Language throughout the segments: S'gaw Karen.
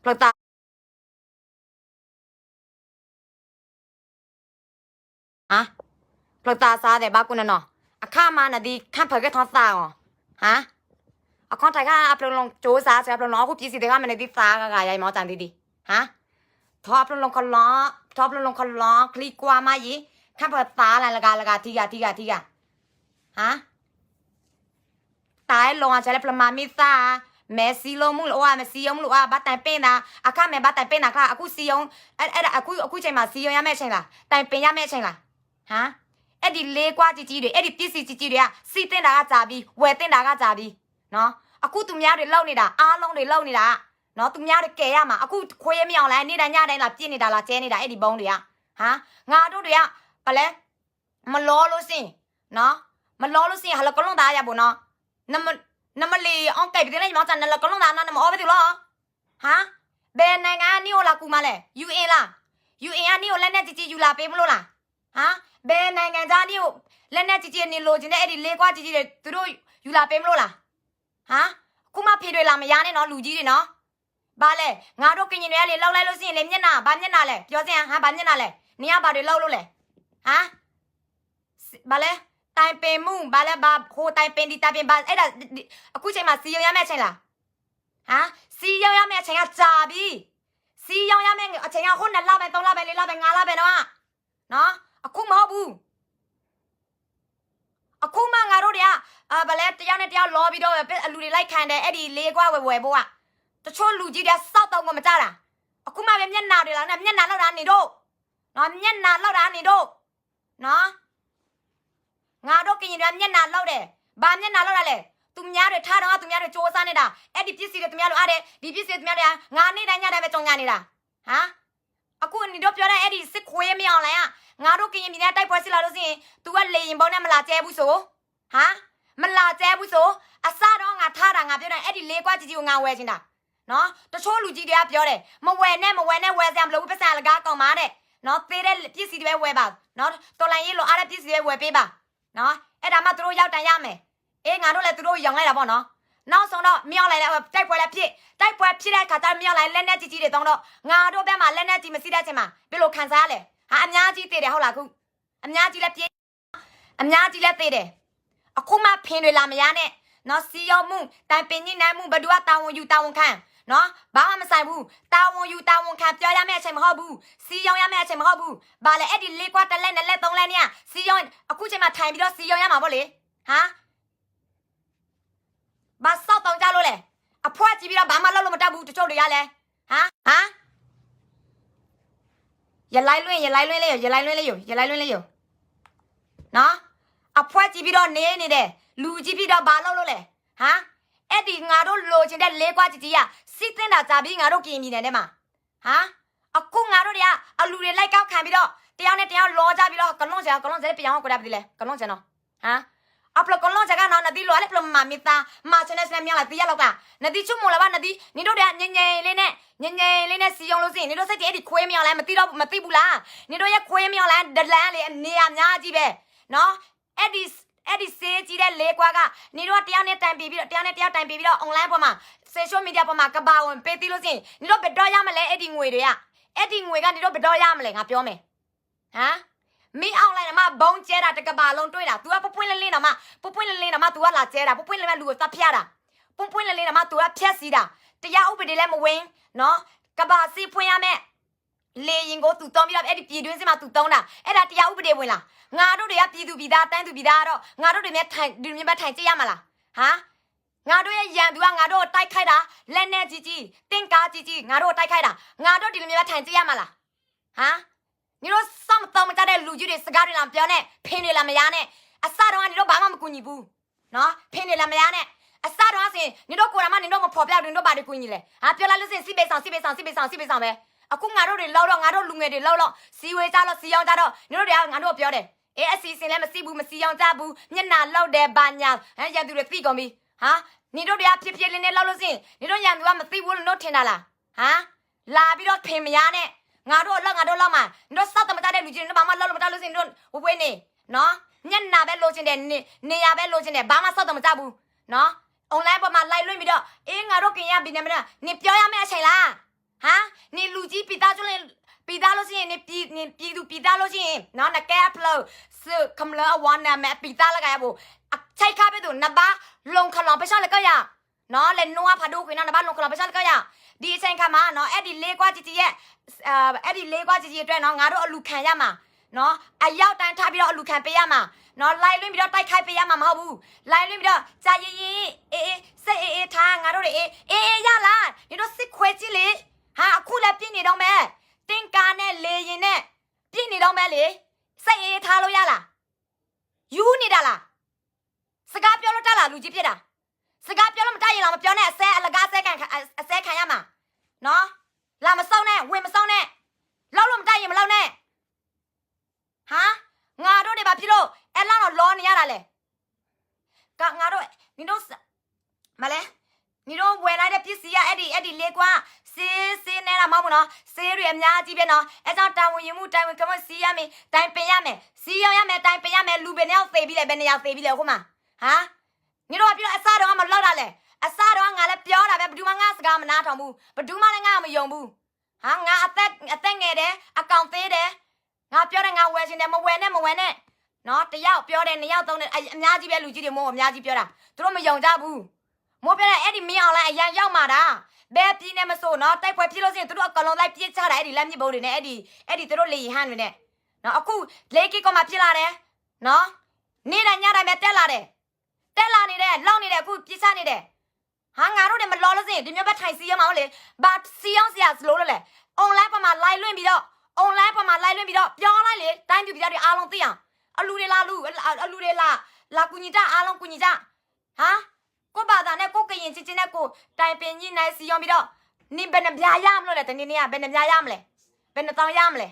ဖျၢၣ်သး ဖျၢၣ်သးစးဒဲးဘၣ်ကူနနီၤ, အခါမးနဒ် ခါဖၢၣ်ကဲထီသးအီၤ, အခီၣ်ထံးခါအဖျိလီၤကၠိစး အဖျိလီၤအီၣ်ဃုပစံးသ့ၣ်ခါမးနဒ်သးဂၤဂၤယၤအံၤမ့ၢ်တၢ်ဒ်ဒ်, ထီဖျိလီၤခီလီၤ, ထီဖျိလီၤခီလီၤ ချံကွၢ်မးယံၤ, ခါဖၢၣ်သးလၢလဂၤလဂၤထံဂၤထံဂၤထံဂၤ သးအဲၣ်လီၤအဆၢလၢပျၢၤမၤမ့ၢ်သၣ်, မဲာ်စံယိမုၣ်လၢအီၣ်, မဲာ်စံယိမုၣ်လၢအီၣ်, ဘၣ်တၢ်ပ့ၢ်နၤ, အခါမဲာ်ဘၣ်တၢ်ပ့ၢ်နၤချါ, အခုစံယိ, အခုအချိန်မှာ စံယိ ရမယ့်အချိန်လား, တၢ်ပ့ၢ်ရမယ့်အချိန်လား, ဟါ, အဲၣ်ဒိးလ့ကွၢ်ကံကံဒီး အဲၣ်ဒိးပျံၤစံကံကံဒီး, စံသ့ၣ်ဒၣ်ဂၤစၢ်ဘံ, ဝဲသ့ၣ်ဒၣ်ဂၤစၢ်ဘံ, အခုသူများတွေလုပ်နေတာ, အားလုံးတွေလုပ်နေတာ, သူများတွေကယ်ရမှာ, အခုခွေးမင်းအောင်လှိုင် နေ့တိုင်းညတိုင်းလာပစ်နေတာ လာကျဲနေတာ အဲၣ်ဒိးဘုန်းတွေက, ဟါ, ငါတို့တွေက, ပလဲ မလောလို့ရှိရင်, နော်, မလောလို့ရှိရင် ဟလကလုၢ်သးယဘိနီၤ, နမလီၤအီၣ်ကဲပသ့လၢ ယမီၢ်တၢ် နလီၤကလုၢ်သးနီၤ နမအီၣ်ဘဲသူလီၤ, ဟါ, ဘယ်နိုင်ငံက နည်းအိုလာကူမလဲ, ယူအ့ၣ် လား, ယူအ့ၣ် က နည်းအိုလက်နက်ကြီးကြီး ယူလာပေးမလို့လား, ဟါ, ဘယ်နိုင်ငံက နည်းအိုလက်နက်ကြီးကြီး နည်းလိုချင်တဲ့ အဲၣ်ဒိးလ့ကွၢ်ကံကံဒီး သူတို့ယူလာပေးမလို့လား, ဟါ, အခုမှ ဖင်တွေလာမရနဲ့နော် လူကြီးတွေနော်, ဘာလဲ, ငါတို့ကရင်တွေက လေ လောက်လိုက်လို့ရှိရင် လေ မျက်နှာ, ဘာမျက်နှာလဲ, ပြောစမ်း, ဟါ, ဘာမျက်နှာလဲ, နင်က ဘာတွေလုပ်လို့လဲ, ဟါ, ဘာလဲ, တိုင်ပင်မှု, ဘာလဲ, ဘာ ဟိုတိုင်ပင် ဒီတိုင်ပင်, ဘာ အဲ့ဒါ, အခုချိန်မှာ စည်းရုံးရမယ့်အချိန်လား, ဟါ, စည်းရုံးရမယ့်အချိန်က ကြာပြီ, စည်းရုံးရမယ့်အချိန်က ဟိုနှစ်လပိုင်း, သုံးလပိုင်း, လေးလပိုင်း, ငါးလပိုင်းတော့, နော်, အခုမဟုတ်ဘူး. အခုမှ ငါတို့တွေက, ဘာလဲ, တစ်ယောက်နဲ့တစ်ယောက် လောပြီးတော့ အလူတွေ လိုက်ခံတယ်, အဲ့ဒီ လေးခွ ဝယ်ဝယ်ဖို့က, တချို့လူကြီးတွေက စောင့်တောင် မကြတာ, အခုမှပဲ မျက်နှာတွေလာနဲ့, မျက်နှာလောက်တာ နေတို့, နော်, မျက်နှာလောက်တာ နေတို့, နော်, ငါတို့ကရင်တွေက မျက်နှာလောက်တယ်, ဘာမျက်နှာလောက်တာလဲ, သူများတွေ ထားတော့ သူများတွေ စူးစမ်းနေတာ, အဲ့ဒီပစ္စည်းတွေ သူများလိုအပ်တယ်, ဒီပစ္စည်း သူများတွေ, ငါ နေ့တိုင်းညတိုင်းပဲ ကြော်ငြာနေတာ, ဟါ, အခု နင်တို့ပြောတဲ့ အဲ့ဒီ စစ်ခွေးမင်းအောင်လှိုင်က, ငါတို့ကရင်ပြည်နယ် တိုက်ပွဲစစ်လာလို့ရှိရင် သူက လေယာဉ်ပေါ်နဲ့ မလာကြဲဘူးဆို, ဟါ, မလာကြဲဘူးဆို, အစတော့ ငါထားတာ, ငါပြောတာ, အဲ့ဒီ လေးခွ ကြီးကြီးကို ငါဝယ်ချင်တာ, နော်, တချို့လူကြီးတွေက ပြောတယ်, မဝယ်နဲ့, မဝယ်နဲ့, ဝယ်စရာမလိုဘူး, ပိုက်ဆံအလကားကုန်မှာတဲ့, နော်, သေးတဲ့ပစ္စည်းတွေပဲ ဝယ်ပါ, နော်, တော်လှန်ရေးလိုအပ်တဲ့ပစ္စည်းပဲ ဝယ်ပေးပါ, နော်, အဲ့ဒါမှ သူတို့ ရောက်တန်းရမယ်, အေး, ငါတို့လည်း သူတို့ ရောင်းလိုက်တာပေါ့နော်, နောက်ဆုံးတော့ မင်းအောင်လှိုင်လည်း တိုက်ပွဲလည်းဖြစ်, တိုက်ပွဲဖြစ်တဲ့အခါကျတော့ မင်းအောင်လှိုင် လက်နက်ကြီးကြီးတွေ သုံးတော့ ငါတို့ဘက်မှာ လက်နက်ကြီး မရှိတဲ့အချိန်မှာ ဘယ်လိုခံစားရလဲ, ဟာ, အများကြီးသေတယ် ဟုတ်လား, အခု, အများကြီးလည်း ပြေး, အများကြီးလည်း သေတယ်, အခုမှ ဖင်တွေ လာမရနဲ့, နော်, စည်းရုံးမှု, တိုင်ပင်ညှိနှိုင်းမှု, ဘယ်သူက တာဝန်ယူ တာဝန်ခံ, နော်, ဘာမှ မဆိုင်ဘူး, တာဝန်ယူ တာဝန်ခံ ပြောရမယ့်အချိန် မဟုတ်ဘူး, စည်းရုံးရမယ့်အချိန် မဟုတ်ဘူး, ဘာလဲ, အဲ့ဒီ လေးခွ တစ်လက်, နှစ်လက်, သုံးလက်နဲ့က စည်းရုံး, အခုချိန်မှာ ထိုင်ပြီးတော့ စည်းရုံးရမှာပေါ့လေ, ဟာ, ဘာစောင့်တောင်ကြလို့လဲ, အဖှဲၣ်ကြီးပြီးတော့ ဘာမှ လုပ်လို့မတတ်ဘူး, တချို့တွေကလည်း, ဟာ, ဟာ, ရလိုက်လွင့်, ရလိုက်လွင့်လေးယိာ်, ရလိုက်လွင့်လေးယိာ်, ရလိုက်လွင့်လေးယိာ်, နော်, အဖှဲၣ်ကြီးပြီးတော့ နေနေတယ်, လူကြီးပြီးတော့ ဘာလုပ်လို့လဲ, ဟာ, အဲ့ဒီ ငါတို့ လိုချင်တဲ့ လေးခွ ကြီးကြီးက စည်းသင့်တာ ကြာပြီ, ငါတို့ ကရင်ပြည်နယ်ထဲမှာ, ဟာ, အခု ငါတို့တွေက အလူတွေ လိုက်ကောက်ခံပြီးတော့ တစ်ယောက်နဲ့တစ်ယောက် လောကြပြီးတော့ ကလွန်ဆန်, ကလွန်ဆန် ပြန်ဟောက်ကွယ်တာ ပသီလဲ, ကလွန်ဆန်နော်, ဟာ, အဖျိကလွန်ဆန်ကနော်, နသီလိုအပ်လၢ ဖျိမၤမ့ၢ်သါ, မၤဆၢနဲဆၢနဲ မင်းအောင်လှိုင် သံယါလောက်တာ, နသီ ဆိကမိၣ်လၢၤဘၣ်, နသီ, နင်တို့တွေက ငြိမ်ငြိမ်လေးနဲ့, ငြိမ်ငြိမ်လေးနဲ့ စည်းရုံးလို့ရှိရင်, နင်တို့ စိတ်ထဲ အဲ့ဒီ ခွေးမင်းအောင်လှိုင် မသိတော့, မသိဘူးလား, နင်တို့ရဲ့ ခွေးမင်းအောင်လှိုင် ဒလန်လေ နေရာ အများကြီးပဲ, နော်, အဲ့ဒီ, အဲ့ဒီ စည်းကြီးတဲ့ လေးခွ က, နင်တို့က တစ်ယောက်နဲ့ တိုင်ပင်ပြီးတော့, တစ်ယောက်နဲ့တစ်ယောက် တိုင်ပင်ပြီးတော့ online ပေါ်မှာ, social media ပေါ်မှာ ကမ္ဘာကို ပေးသိလို့ရှိရင်, နင်တို့ ဘယ်တော့ ရမလဲ, အဲ့ဒီ ငွေတွေက, အဲ့ဒီ ငွေက နင်တို့ ဘယ်တော့ ရမလဲ, ငါပြောမယ်, ဟမ်, မင်းအောင်လှိုင် တောင်မှ ဗုံးကြဲတာ တစ်ကမ္ဘာလုံး တွေ့တာ, သူက ပွင့်ပွင့်လင်းလင်း တောင်မှ, ပွင့်ပွင့်လင်းလင်း တောင်မှ သူက လာကြဲတာ, ပွင့်ပွင့်လင်းလင်း လူကို သတ်ဖြတ်တာ, ပွင့်ပွင့်လင်းလင်း တောင်မှ သူက ဖျက်ဆီးတာ, တရားဥပဒေလည်း မဝင်, နော်, ကမ္ဘာစစ်ဖွင့်ရမယ့် လေယာဉ်ကို သူသုံးပြီးတော့ အဲ့ဒီ ပြည်တွင်းစစ်မှာ သူသုံးတာ, အဲ့ဒါ တရားဥပဒေဝင်လား, ငါတို့တွေက ပြည်သူပြည်သား, တိုင်းသူပြည်သားတော့, ငါတို့တွေ ဒီလိုမျိုးပဲ ထိုင်ကြည့်ရမှာလား, ဟမ်, ငါတို့ရဲ့ ရန်သူက ငါတို့ကို တိုက်ခိုက်တာ, လက်နက်ကြီးကြီး, တင့်ကားကြီးကြီး, ငါတို့ကို တိုက်ခိုက်တာ, ငါတို့ ဒီလိုမျိုးပဲ ထိုင်ကြည့်ရမှာလား, ဟမ်, နင်တို့ စောင့်မသုံးမကြတဲ့ လူကြီးတွေ စကားတွေ လာမပြောနဲ့, ဖင်တွေ လာမရနဲ့, အစတုန်းက နင်တို့ ဘာမှ မကူညီဘူး, နော်, ဖင်တွေ လာမရနဲ့, အစတုန်းက ဆိုရင် နင်တို့ ကိုယ်တိုင်မှ နင်တို့ မဖော်ပြဘူး, နင်တို့ ဘာတွေ ကူညီလဲ, ဟာ, ပြောလိုက်လို့ရှိရင် စစ်ပေးဆောင်, စစ်ပေးဆောင်, စစ်ပေးဆောင်, စစ်ပေးဆောင် ပဲ, အခု ငါတို့တွေ လုပ်တော့, ငါတို့ လူငယ်တွေ လုပ်လို့, စည်းဝေးကြလို့, စည်းရုံးကြတော့, နင်တို့တွေက ငါတို့ကို ပြောတယ်, အေး, အစီအစဉ်လည်း မရှိဘူး, မစည်းရုံးကြဘူး, မျက်နှာလုပ်တယ်, ဘာညာ, ဟမ်, ရန်သူတွေ သိကုန်ပြီ, ဟာ, နင်တို့တွေက ဖြည်းဖြည်းလေးနဲ့ လုပ်လို့ရှိရင် နင်တို့ ရန်သူက မသိဘူးလို့ နင်တို့ ထင်တာလား, ဟာ, လာပြီးတော့ ဖင်မရနဲ့, ငါတို့အလုပ် ငါတို့ လုပ်မှာ, နင်တို့ စောင့်သုံးမကြတဲ့ လူကြီးတွေ နင်တို့ ဘာမှ လုပ်လို့မတတ်လို့ရှိရင် နင်တို့ ဝေးဝေးနေ, နော်, မျက်နှာပဲ လိုချင်တယ်, နေ, နေရာပဲ လိုချင်တယ်, ဘာမှ စောင့်သုံးမကြဘူး, နော်, online ပေါ်မှာ live လွှင့်ပြီးတော့, အေး, ငါတို့ ကရင်ပြည်နယ်မှာ, နင်ပြောရမယ့်အချိန်လား, ပံသးလိၣ်ဆံ, နကဲအဖျၢၣ် စခမျၢၢ်အဝီ နမ့ၢ်ပံသးလၢကယၤပူၤ, ဆဲးခါဖဲသိး နဘၣ်လူၤခလီၤပဆၣ်လၢကယၤ, လဲၤနိအါဖးဒိၣ်ဃုာ်နီၤ နဘၣ်လူၤခလီၤပဆၣ်လၢကယၤ, ဒ်အဆဲးခါမးနီၤ အဲၣ်ဒိးလ့ကွၢ်ကကံယဲၢ်, အဲၣ်ဒိးလ့ကွၢ်ကကံယဲၢ်တြဲၤနီၤ ငါဒိၣ်အလူၤခးယါမး, အယီၢ်တၢ်ထါဘံဒီးအလူၤခးပ့ၤယါမး, လါလွံၢ်ဘံဒီးတၢ်ခါပ့ၤယါမး မဟီၣ်ပူၤ, လါလွံၢ်ဘံဒီး ကယံယံ အ့အ့ စဲအ့အ့ထါ ငါဒိၣ်ဒ်အ့ အ့အ့ယါလၢ်, နဒိၣ်စံးခွဲးကံလံ, ဟါ အခိၣ်လၢပံၣ်န့ၣ်ဒီးမဲ တ့ၢ်ကါနဲၣ် လ့ယံၤနဲၣ် ပံၣ်န့ၣ်ဒီးမဲလံ, စဲအ့အ့ထါလိယါလၢ်, ယူန့ၢ်ဒၣ်လၢ်, စကါပျီလိတၢ်လၢ် လူၤကံပျဲဒၣ်, စကါပျီလိမတၢ်ယံၤလီၤ မပျီန့ၣ် အစဲအလဂါ အစဲခးယါမး, လၢ်မစီၣ်န့ၣ် ဝ့ၢ်မစီၣ်န့ၣ်, လီလိမတၢ်ယံၤမလီန့ၣ်, ဟါ, ငါဒိၣ်ဒံးဘၣ်ဖံလိၣ် အဲၣ်လၢ်နီၤလီန့ၢ်ယါဒၣ်လဲာ်, ကငါဒိၣ်, နဒိၣ် မလဲၣ်, နဒိၣ်ဝဲလၢဒ်ပစံးယါ အဲၣ်ဒိး အဲၣ်ဒိးလ့ကွၢ်, စ့ စ့နဲဒၣ်မီမုၢ်နီၤ စ့ရံၣ်အမါကံဘဲနီၤ အဲၣ်ကၠီတၢ်ဝံၤယံၤမုၣ် တၢ်ဝံၤကမုၣ် စံးယါမ့ၢ် တၢ်ပ့ၤယါမဲာ် စံးယါမဲာ် တၢ်ပ့ၤယါမဲာ် လူၤဘဲန့ၣ်အီၤသ့ဘံလဲၣ် ဘဲန့ၣ်ယၤသ့ဘံလဲၣ်အဃိမး, ဟါ, နဒိၣ်ဘၣ်ဖံလိၣ် အစၢ်ဒိးမလီဒၣ်လဲာ်, အစၢ်ဒိးငါလၢပျီဒၣ်ဖဲ ပဒုမးငါစကားမနၤထီၣ်မူ, ပဒုမးလၢငါမယုံဘူး, ဟါ, ငါအသဲငဲၤဒဲး အကောင်သ့ဒဲး ငါပျီဒဲး ငါဝဲဆ့ဒဲး မဝဲန့ၣ် မဝဲန့ၣ်, တယါအီၤပျီဒဲး နယါအီၤသိန့ၣ် အမါကံဘဲ လူၤကံဒံးမိၢ် အမါကံပျီဒၣ် တဒိၣ်မယုံကၢ်ဘူး, မိၢ်ပျီဒၣ် အဲၣ်ဒိးမ့ၢ်အီၤလၢအယါယီၢ်မးဒၣ်, ဘဲပံၤန့ၣ်မစိနီၤ တၢ်ပှဲၤဖံလိၣ်စ့ၢ် တဒိၣ်အကလီသးပျဲဆါဒၣ် အဲၣ်ဒိးလၢမ့ၢ်ဘိဒ်န့ၣ် အဲၣ်ဒိး အဲၣ်ဒိးတဒိၣ်လ့ယံၤ ဟါန့ၣ်န့ၣ်, အခိၣ်လ့က့ၤကီၢ်မၤဖံလၢ်ဒဲး, န့ၢ်ဒၣ်ညါဒၣ်မဲာ်တဲလၢ်ဒဲး, တဲလၢ်န့ၣ်ဒဲး လီၢ်န့ၣ်ဒဲး အခိၣ်ပျဲဆါန့ၣ်ဒဲး ဟါ ငါဒိၣ်ဒံးမလီလိစ့ၢ် ဒ်မ့ၢ်ဘၣ်ထံၣ်စံယီမးအိၣ်လံ, ဘၣ်စံယီစံယၤစလိၤလၢလဲၣ်, online ပှၤမၤ live လွင့်ပြီးတော့, online ပှၤမၤ live လွင့်ပြီးတော့ ပျီလၢ်လံ တိုင်းပြည်ပြည်သားတွေအားလုံးသိအောင်, အလူၤဒံးလၢလူၤ, အလူၤဒံးလၢ လာကူညီတၢ် အားလုံးကူညီတၢ်, ဟါ, ကိုယ့်ဘာသာနဲ့ ကိုယ့်ကရင်ချင်းချင်းနဲ့ ကိုယ်တိုင်ပင်ညှိနှိုင်းစည်းရုံးပြီးတော့ နင်ဘယ်နှစ်ပြားရမလို့လဲ တနေ့နေ့က ဘယ်နှစ်ပြားရမလဲ, ဘယ်နှစ်သောင်းရမလဲ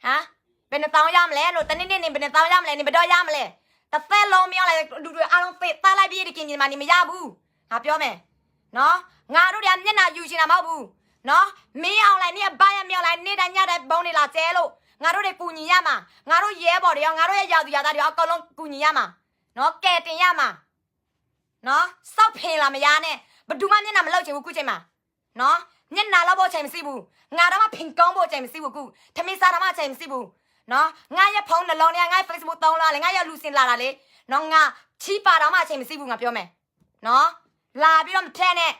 ဟါ, ဘယ်နှစ်သောင်းရမလဲလို့ တနေ့နေ့ နင်ဘယ်နှစ်သောင်းရမလဲ နင်ဘယ်တော့ရမလဲ, တစ်သက်လုံး မင်းအောင်လှိုင် လူတွေအားလုံး သေသတ်လိုက်ပြီး တကယ်မြင်မှာ နင်မရဘူး, ငါပြောမယ်နော်, ငါတို့တွေကမျက်နှာယူချင်တာမဟုတ်ဘူးနော်, မင်းအောင်လှိုင် နေ့အဘိုင်း မင်းအောင်လှိုင် နေ့တိုင်းညတိုင်း ဗုံးတွေလာကျဲလို့ ငါတို့တွေကူညီရမှာ, ငါတို့ရဲဘော်တွေရော ငါတို့ရဲ့ရွာသူရွာသားတွေရော အကုန်လုံးကူညီရမှာနော်, ကယ်တင်ရမှာနော်, စောင့်ဖင်လာမရနဲ့, ဘယ်သူမှမျက်နှာမလုပ်ချင်ဘူး အခုချိန်မှာနော်, မျက်နှာလုပ်ဖို့အချိန်မရှိဘူး, ငါတော့မှဖင်ကောင်းဖို့အချိန်မရှိဘူး အခု, ထမင်းစားတော့မှအချိန်မရှိဘူးနော်, ငါ့ရဲ့ဖုန်းနှလုံးထဲက ငါ့ရဲ့ Facebook သုံးလို့ရတယ်, ငါ့ရဲ့လူစင်လာတာလေနော်, ငါချီးပါတော့မှအချိန်မရှိဘူး ငါပြောမယ်နော်, လာပြီးတော့မထဲနဲ့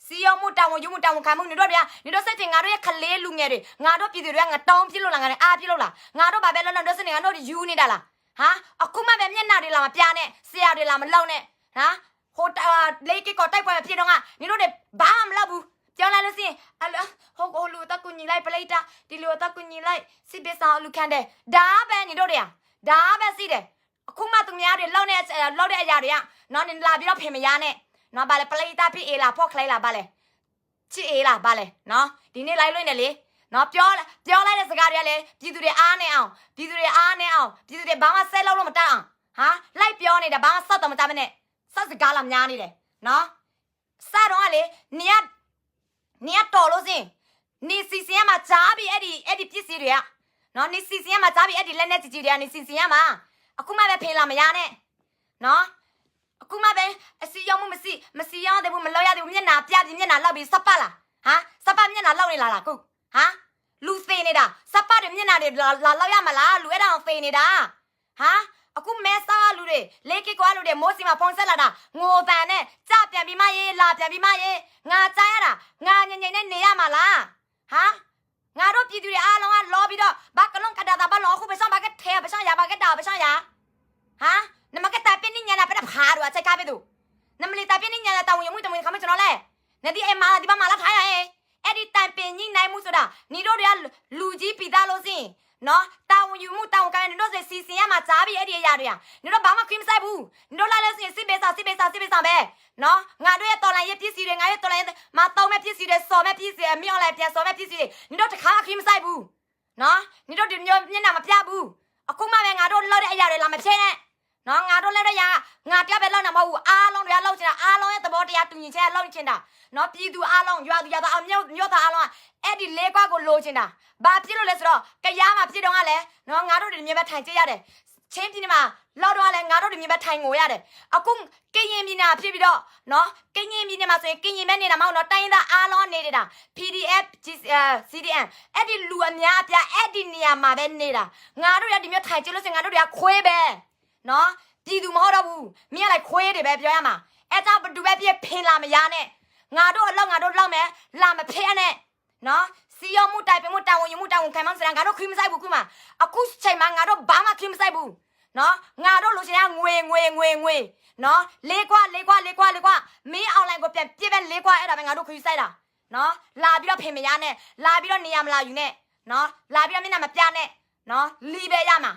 စည်းရုံးမှု တာဝန်ယူမှု တာဝန်ခံမှု နင်တို့တွေက နင်တို့စစ်တွေ ငါတို့ရဲ့ကလေးလူငယ်တွေ ငါတို့ပြည်သူတွေက ငတုံးဖြစ်လို့လား ငါတို့အားဖြစ်လို့လား, ငါတို့ဘာပဲလုပ်လုပ် နင်တို့စစ်တွေ ငါတို့ယူနေတာလား, ဟမ်, အခုမှပဲမျက်နှာတွေလာမပြနဲ့ ဆရာတွေလာမလုပ်နဲ့, ဟမ်, ဟိုတ- အာ, လေးက့ကော်တိုက်ပွဲမဖြစ်တုန်းက နင်တို့တွေဘာမှမလုပ်ဘူး, ပြောလိုက်လို့ရှိရင် အလ- ဟို- ဟိုလူကိုသွားကူညီလိုက် ပလိတၢ် ဒီလူကိုသွားကူညီလိုက် စစ်ဘေးရှောင်လူခံတယ်, ဒါပဲနင်တို့တွေက, ဒါပဲရှိတယ်, အခုမှသူများတွေလုပ်နေ- လုပ်တဲ့အရာတွေက နော်, နင်လာပြီးတော့ဖင်မရနဲ့, နော်, ဘာလဲ ပလိတၢ်ဖြစ်အေးလား ဖောက်ခဲလား ဘာလဲ, ချစ်အေးလား ဘာလဲ, နော်, ဒီနေ့ live လွှင့်တယ်လေ, နော်, ပြော- ပြောလိုက်တဲ့စကားတွေကလည်း ပြည်သူတွေအားနေအောင်, ပြည်သူတွေအားနေအောင်, ပြည်သူတွေဘာမှဆက်လုပ်လို့မတတ်အောင်, ဟမ်, လိုက်ပြောနေတာ ဘာမှဆက်သွယ်မတတ်ဘဲနဲ့ ဆက်စကားလာများနေတယ်, နော်, စတုန်းကလေ နင်က- နင်ကတော်လို့ရှိရင် နင်စီစဉ်ရမှာ ကြာပြီ အဲ့ဒီ- အဲ့ဒီပစ္စည်းတွေက နော်, နင်စီစဉ်ရမှာ ကြာပြီ အဲ့ဒီလက်နက်ကြီးကြီးတွေက နင်စီစဉ်ရမှာ, အခုမှပဲဖင်လာမရနဲ့, နော်, အခုမှပဲ အစည်းရုံးမှုမရှိ- မစည်းရုံးသေးဘူး မလုပ်ရသေးဘူး မျက်နှာပြပြီးမျက်နှာလောက်ပြီး စပာ်လား, ဟမ်, စပာ်မျက်နှာလောက်နေလားလား အခု, ဟမ်, လူသေနေတာ စပာ်တွေမျက်နှာတွေ လာ- လာလောက်ရမှာလား လူအဲ့ဒါအောင်သေနေတာ ဟမ်, အခုမဲဆောက်ရလူတွေ လေးက့ကော်ရလူတွေ မိုးစံမှာဖုန်းဆက်လာတာ ငိုသံနဲ့ ကျပြန်ပြီးမှရေး လာပြန်ပြီးမှရေး ငါကြားရတာ ငါငြိမ်ငြိမ်နဲ့နေရမှာလား, ဟမ်, ငါတို့ပြည်သူတွေအားလုံးက လောပြီးတော့ ဘာကလုန်းကဒါသာ ဘာလောအခု ပရှောင် ဘာကထဲ ပရှောင် ရာ ဘာကဒါ ပရှောင် ရာ, ဟမ်, နမကတၢ်ပစ်နည်းညံတာ ပတဖးတို့ အချက်ကားပဲတို့, နမလီတၢ်ပစ်နည်းညံတာ တာဝန်ယူမှု တာဝန်ခံမှု ကျွန်တော်လဲၣ်, နဒီးအဲမၤဒီး ဘၣ်မၤလၢခါရ အဲ အဲ့ဒီတိုင်ပင်ညှိနှိုင်းမှုဆိုတာ နင်တို့တွေက လူကြီးပီသန်းလို့ရှိရင် နော်, တာဝန်ယူမှု တာဝန်ခံမှု နင်တို့တွေ စီစဉ်ရမှာ ကြာပြီ အဲ့ဒီအရာတွေက, နင်တို့ဘာမှ ခွင့်မစိုက်ဘူး, နင်တို့လိုက်လို့ရှိရင် စစ်ပေးစာ စစ်ပေးစာ စစ်ပေးစာပဲ, နော်, ငါတို့ရဲ့ တော်လှန်ရေးပစ္စည်းတွေ ငါတို့ရဲ့ တော်လှန်ရေးမှာ သုံးမဲ့ပစ္စည်းတွေ စော်မဲ့ပစ္စည်းတွေ မင်းအောင်လှိုင် ပြန်စော်မဲ့ပစ္စည်းတွေ နင်တို့တစ်ခါမှ ခွင့်မစိုက်ဘူး, နော်, နင်တို့ဒီမျိုးမျက်နှာမပြဘူး, အခုမှပဲ ငါတို့လုပ်တဲ့အရာတွေ လာမဖြေနဲ့, နော်, ငါတို့လုပ်တဲ့အရာ ငါတစ်ယောက်ပဲလုပ်တာမဟုတ်ဘူး, အားလုံးတွေက လုပ်ချင်တာ အားလုံးရဲ့သဘောတရားတူညီချက် လုပ်ချင်တာ, နော်, ပြည်သူအားလုံး ရွာသူရွာသား အမျိုးမျိုးသားအားလုံးက အဲ့ဒီလေးခွကို လိုချင်တာ, ဘာဖြစ်လို့လဲဆိုတော့ ကယားမှာဖြစ်တုန်းကလည်း နော်, ငါတို့တွေ ဒီမျိုးပဲ ထိုင်ကြည့်ရတယ်, ချင်းပြည်နယ်မှာ လီၤဒိၣ်လဲၣ် ငါတို့တမံၤဘဲထိုင်ငိုရတယ် အခု ကရင်ပြည်နယ်ဖြစ်ပြီးတော့နော် ကရင်ပြည်နယ်မှာဆိုရင် ကရင်ပဲနေတာမဟုတ်နော် တိုင်းရင်းသားအားလုံးနေနေတာ PDF CDM အဲ့ဒီလူအများအပြားအဲ့ဒီနေရာမှာပဲနေတာ ငါတို့ရဒီမျိုးထိုင်ကျလို့ဆိုရင် ငါတို့တွေကခွေးပဲနော် ပြည်သူမဟုတ်တော့ဘူး မင်းကလည်းခွေးတွေပဲပြောရမှာ အဲ့ကြောင့်ဘယ်သူပဲဖြစ်ဖြစ် လာမရနဲ့ ငါတို့အလုပ်ငါတို့လုပ်မယ် လာမဖဲနဲ့နော် စည်းရုံးမှုတိုင်ပင်မှုတာဝန်ယူမှုတာဝန်ခံမှုဆိုတာ ငါတို့ခွင့်မစိုက်ဘူးခုမှ အခုချိန်မှာ ငါတို့ဘာမှခွင့်မစိုက်ဘူးနော် ငါတို့လိုချင်တဲ့ငွေ ငွေ ငွေ ငွေနော် လေးခွ လေးခွ လေးခွ လေးခွ မင်းအောင်လှိုင်ကိုပြန်ပစ်ပဲ လေးခွ အဲ့ဒါပဲ ငါတို့ခွင့်စိုက်တာနော် လာပြီးတော့ဖင်မရနဲ့ လာပြီးတော့နေရာမလာယူနဲ့နော် လာပြီးတော့မျက်နှာမပြနဲ့နော် လီပဲရမှာ